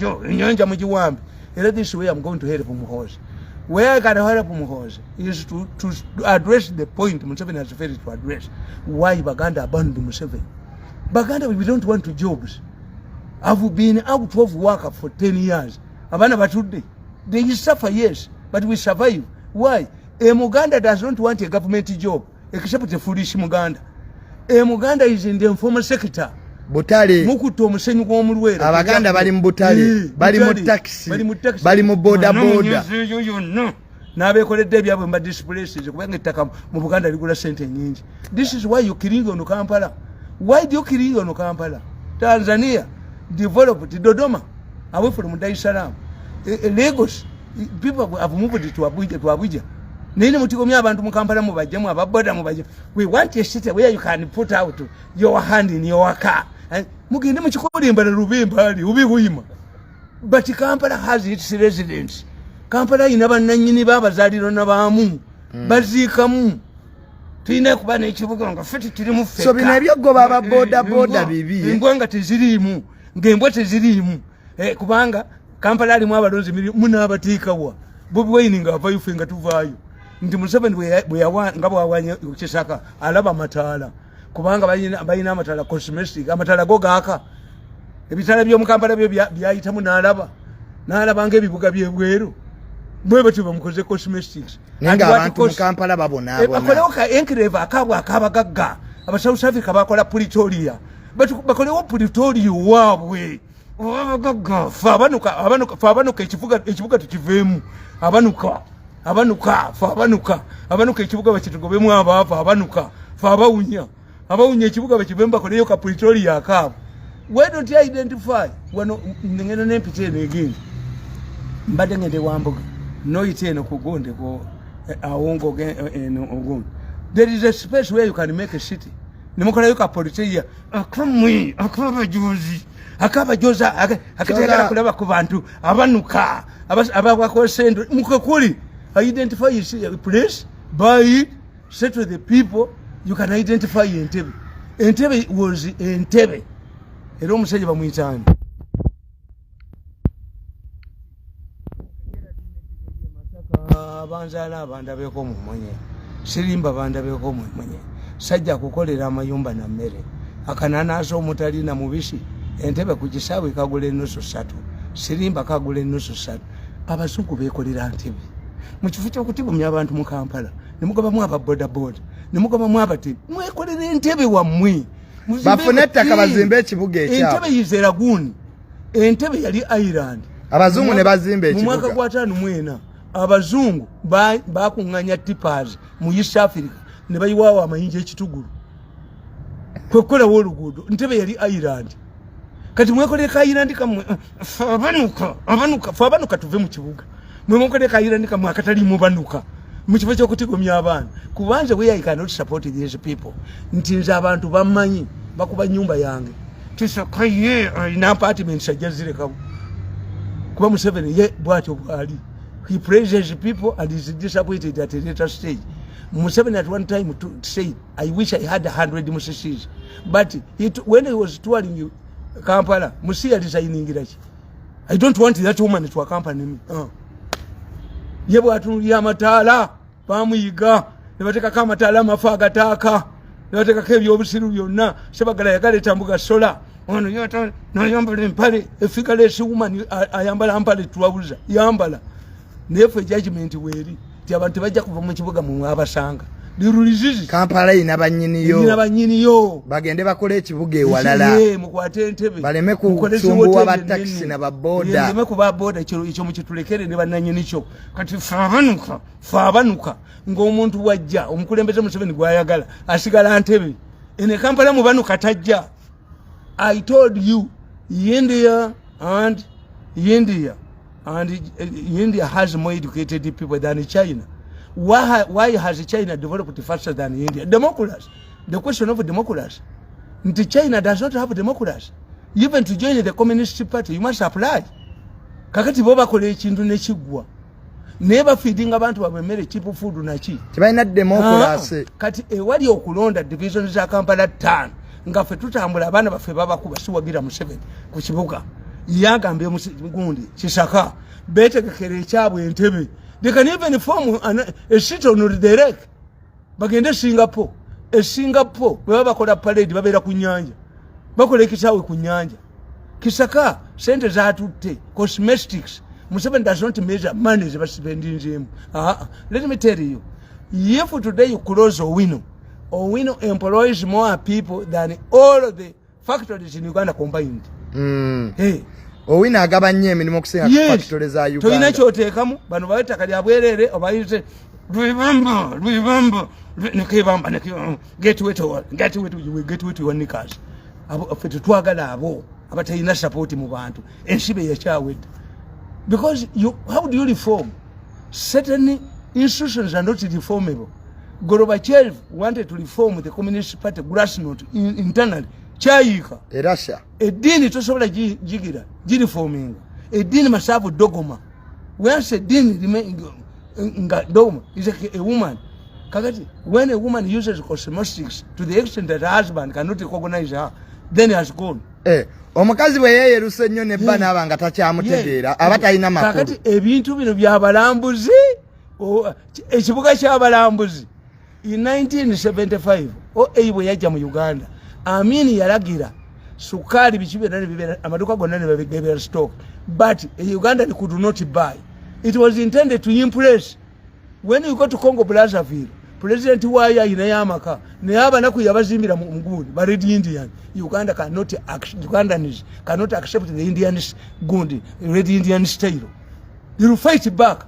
Bulijjo enyanja mugiwambe. Era this way I'm going to help Muhoozi. Where I can help Muhoozi is to address the point Museveni has failed to address: why Baganda abandoned Museveni. Baganda, we don't want to jobs. I've been out of work for 10 years. Abaana batudde. They suffer, yes, but we survive. Why? A Muganda does not want a government job, except a foolish Muganda. A Muganda is in the informal sector. Butale. Mukutta omusenyu gw'omulwera. Abaganda bali mu butale, bali mu taxi, bali mu boda boda. Eyo yonna n'abeekoledde ebyabwe mba displaces, kubanga ettaka mu Buganda ligula sente nyingi. This is why you killing on Kampala. Why do you killing on Kampala? Tanzania developed Dodoma away from Dar es Salaam. Lagos, people have moved to Abuja, to Abuja. Naye nemutigomya abantu mu Kampala, mubajjemu ababoda, mubajje. We want a city where you can put out your hand in your car. Mugende mukikole embala lube embaali ube buyima, but Kampala has its residents. Kampala ayina bannanyini babazaalirana baamu, baziikamu. Tulina kuba n'ekibuga nga ffe teturimu. So bino ebyogoba aba boda boda bibi, eh? Embwa nga teziriimu, ng'embwa teziriimu. Kubanga Kampala alimu abalonzi munaabateekawa? Bobi Wine ng'avayo, ffe nga tuvaayo, nti Museveni nga bwawanye Kisaka alaba amataala, kubanga balina amataala cosmetic, amataala go gaaka. Ebitaala by'omu Kampala byo byayitamu n'alaba ng'ebibuga byebweru bwe batyo bamukoze cosmetics. Naye And nga what abantu mu Kampala babonaabona. Bakolewo ka enclave akaabwe ak'abagagga. Aba South Africa bakola Pretoria. Bakolewo Pretoria waabwe abagagga. Fe abanuka, abanuka, fe abanuka ekibuga tukiveemu. Abanuka, abanuka, fe abanuka, abanuka ekibuga bakitugobemu. Abaavu abanuka, fe abawunya, abawunya ekibuga bakivemu, bakoleyo ka Pretoria akaabwe. Why don't you identify? Wano ngenda nempita eno egindi, mbadde ngende wambuga noyita eno kugonde ku awongo eno ogundi. There is a space where you can make a city, nemukolayo ka Pretoria akamwe akabajozi, akabajoza akatayagala kulaba ku bantu abanuka abakosendo mukakuli. Identify a place, buy it, settle the people. You can identify Entebbe. Entebbe was Entebbe. Era omusajja bamuyitaani banzaala abandabeko mumunye sirimba bandabeko mumunye sajja kukolera amayumba na mmere akananasi omutalina mubisi. Entebe ku kisaawe kagula enusu ssatu, sirimba kagula enusu ssatu. Abazungu bekolera ntebe mu kifo kyokutibumya abantu mu Kampala, nemugobamu ababodaboda, nemugobamu abati mwekolera entebe wammwe. Bafune ettaka bazimbe ekibuga ekyabwe. Entebe is a lagoon. Entebe yali island. Abazungu ne bazimba Mu mwaka ekibuga. gwa 54 abazungu bakuŋŋanya tippers mu East Africa ne bayiwaawo amayinja ekitugulu kwekukolawo oluguudo. Ntebe yali island. Kati mwekolere ka island kammwe. Fe abanuka, abanuka, fe abanuka tuve mu kibuga. Mwe mwekolere ka island kammwe akataliimu banuka mu kifo ky'okutigomya abaana. Kubanze where I cannot support these people, nti nze abantu bammanyi bakuba nyumba yange tisaka ye alina apartments ajja zirekawo, kuba Museveni ye bwatyo bwali. He praises people and is disappointed at a later stage. Museveni at one time to said, "I wish I had 100 Musisis," but when he was touring Kampala, Musi yaresigningira ki? "I don't want that woman to accompany me." Ye bwatunulira amataala bamuyiga ne bateekako amataala amafu agataaka ne bateekako ebyobusiru byonna. Sebagala yagaleeta mbuga sola ono yata nayambala empale e figureless woman ayambala mpale tulawuza yambala. Naye fe judgment weeri ti abantu tebajja kuva mu kibuga mumwe abasanga lirulizizi. Kampala ina bannyiniyo. Ina bannyiniyo. Bagende bakole ekibuga ewalala. Ye, mukwate entebe. Baleme Mukole kusumbuwa ziwoteri ba taxi ennene. na ba boda. Ye, muleme kuba boda, ekyo mukitulekere ne bannannyini kyo. Kati fe abanuka, fe abanuka ng'omuntu wajja omukulembeze Museveni gwayagala asigala ntebe ene Kampala mubanuka tajja. I told you, India has more educated people than China. Why has China developed faster than India? Democracy. The question of democracy. Nti China does not have democracy. Even to join the Communist Party, you must apply. Kakati bo bakola ekintu nekiggwa, naye bafeedinga abantu babwe emmere, cheap food naki. Tebalina democracy. Ah, kati ewali okulonda division za Kampala ttaano nga ffe tutambula abaana baffe babakuba. Siwagira Museveni ku kibuga. Yagambye gundi Kisaka betegekera ekyabwe Entebe. They can even form a seat on the lake, bagende Singapore. E Singapore bwe baba bakola parade, babeera ku nyanja, bakola ekisaawe ku nyanja. Kisaka sente zatutte cosmetics. Museveni does not measure money zebasipendinzemu. Ah, let me tell you, if today you close Owino, Owino employs more people than all the factories in Uganda combined. Hey. Owino agaba nnyo emirimu okusinga ku factory za Tolina Uganda. Kyoteekamu bano bawe ettaka lya bwereere, obayise lwibamba lwibamba nekebamba getwetwetwetwe wanikas. Abo ffe tetwagala, abo abatalina support mu bantu. Ensibe yakyawedda because you, how do you reform? Certain institutions are not reformable. Gorbachev wanted to reform the Communist Party glasnost internally, kyayiika. Erasha. Eddiini tosobola gigira gireforminga. Eddiini masavu dogma. Once eddiini nga dogma is a woman. Kakati when a woman uses cosmetics to the extent that her husband cannot recognize her, then has gone. Eh, omukazi bwe yeeyerusa ennyo nebba naaba nga takyamutegeera, aba talina makulu. Kakati ebintu bino byabalambuzi, ekibuga kyabalambuzi. In 1975 oa bwe yajja mu Uganda, Amini yalagira sukaali biki byonna nebibeera, amaduuka gonna nebabigebera stock, but e Uganda could not buy. It was intended to impress. When you go to Congo Brazzaville, president waayo ayinayo amaka, naye abanaku yabazimbira mu gundi ba Red Indian. Uganda cannot, Ugandans cannot accept the Indian gundi, Red Indian style. They will fight back.